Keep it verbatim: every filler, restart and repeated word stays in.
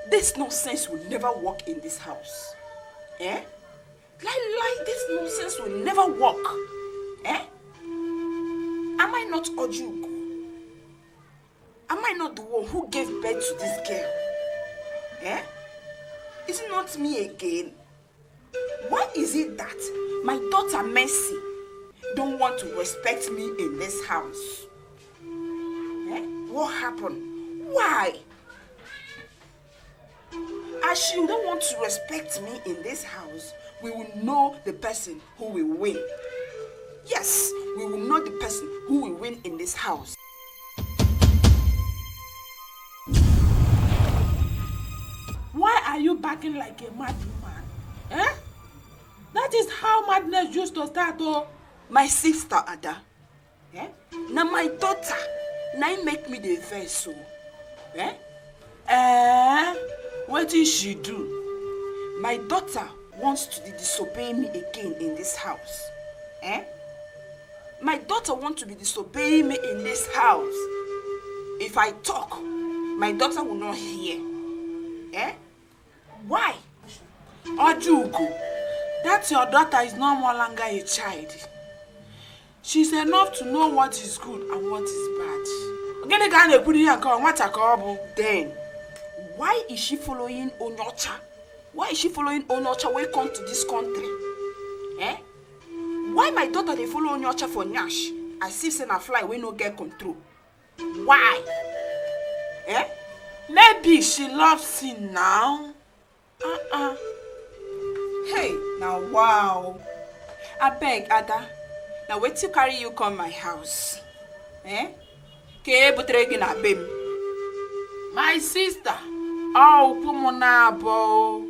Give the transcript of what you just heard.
This nonsense will never work in this house. Eh? Lie, lie, this nonsense will never work. Eh? Am I not Ojugo? Am I not the one who gave birth to this girl? Eh? Is it not me again? Why is it that my daughter Mercy don't want to respect me in this house? Eh? What happened? Why? As she don't want to respect me in this house, we will know the person who will win. Yes, we will know the person who will win in this house. Why are you barking like a mad woman? Eh? That is how madness used to start, oh. My sister Ada, eh? Na my daughter, na im make me dey vex so. Eh? Eh? Wetin she do? My daughter wants to dey disobey me again in this house. Eh? My daughter want to be disobeying me in this house. If I talk, my daughter will not hear. Eh? Why? Ojugo, that your daughter is no more longer a child. She's enough to know what is good and what is bad. Gịnị ka a na-ekwuru ya nke ọ nwata ka ọ bụ? Then, why is she following Onyocha? Why is she following Onyocha wey come to this country? Eh? Why my daughter dey follow Onyocha for nyash as if say na fly wey no get control? Why? Eh? Maybe she loves him now. Uh-uh. Hey, now wow. Abeg, Ada, na wetin carry you come my house? Eh? Ke butere gị na be m? My sister, ọ ụkwụ m na-abọ o.